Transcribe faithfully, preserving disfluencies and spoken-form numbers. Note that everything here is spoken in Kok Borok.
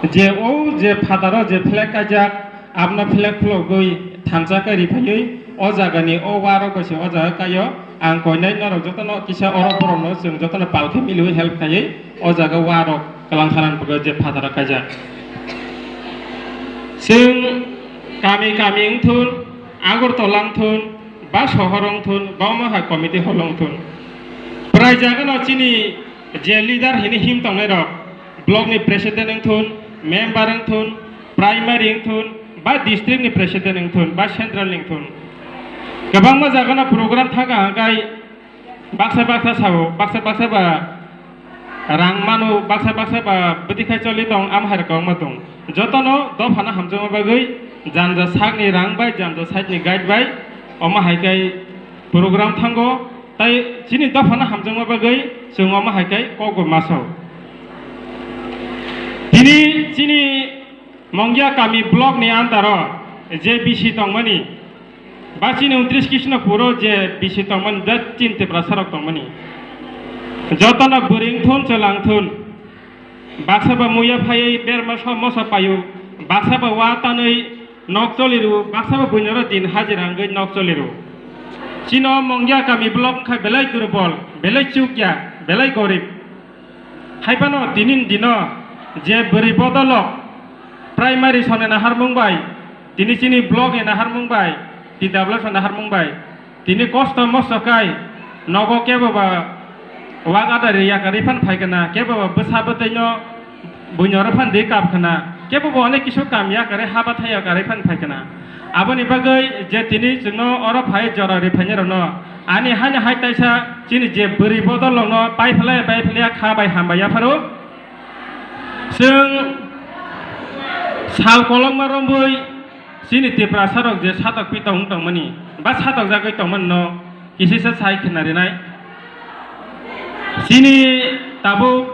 Je o je phataro je flag kaijak, abno flag khulogwi thansa khe riphaiwi o jagani o warok bai se o jaga kaio. Ang koinai norok jotono kisa oro borokno chwng jotono pal khe miliwi help khaiwi o jaga warok kwlang khanan bagwi je phataro kaijak. Chwng kami kami wngthun, Agartala wngthun, ba sohor wngthun, ba omo hai committee hall wngthun. Prai jagano chini je leader hini him tongnai rok, block ni president wngthun, member wngthun, primary wngthun, ba district ni president wngthun, ba central ni wngthun. Kwbangma jagano program thangkha hwnkhe baksa baksa sao, baksa baksa ba rang mano, baksa baksa ba bwtwi khai choli tong, am hai rok kwbangma tong. Jotono dophano hamjakma bagwi janja sakni rang bai janja side ni guide bai omo hai khe program thango. Tai chini dophano hamjakma bagwi chwng omo hai khe kok bo ma sao. Tini chini Mongya kami block ni under o je B C tongmani, ba chini untris Krishnapur o je B C tongmani, ba chini Tiprasa rok tongmani, jotono bwrwi wngthun chwla wngthun, baksa ba muya phaiwi berma so moso paio, baksa ba wa tanwi nok choli rwo, baksa ba buinoro din hajira wngwi nok choli rwo. Chino Mongya kami block wngkha belai durbol, belai chukya, belai gorib. Haiphano tini ni dino je bwrwi bodolok primary soni naharmung bai, tini chini block ni naharmung bai, T W S ni naharmung bai, tini kosto mosto kai nogo kebo ba wak adari yakarwi phan phai kana, kebo ba bwsa bwtwi no buino rw phan di kap kana, kebo ba onek kisu kam yakarwi haba thai yakarwi phan phai kana. Aboni bagwi je tini chwngno oro phai jora ri phainai rokno ani haino hai taisa chini je bwrwi bodol rokno pai phlai pai phlai kha bai ham bai yapharo. Chwng sal kolokma romwi chini Tiprasa rok je satok pitong wng tongmani ba satok jagwi tongmani no kisisa sai khna rinai. Chini tabuk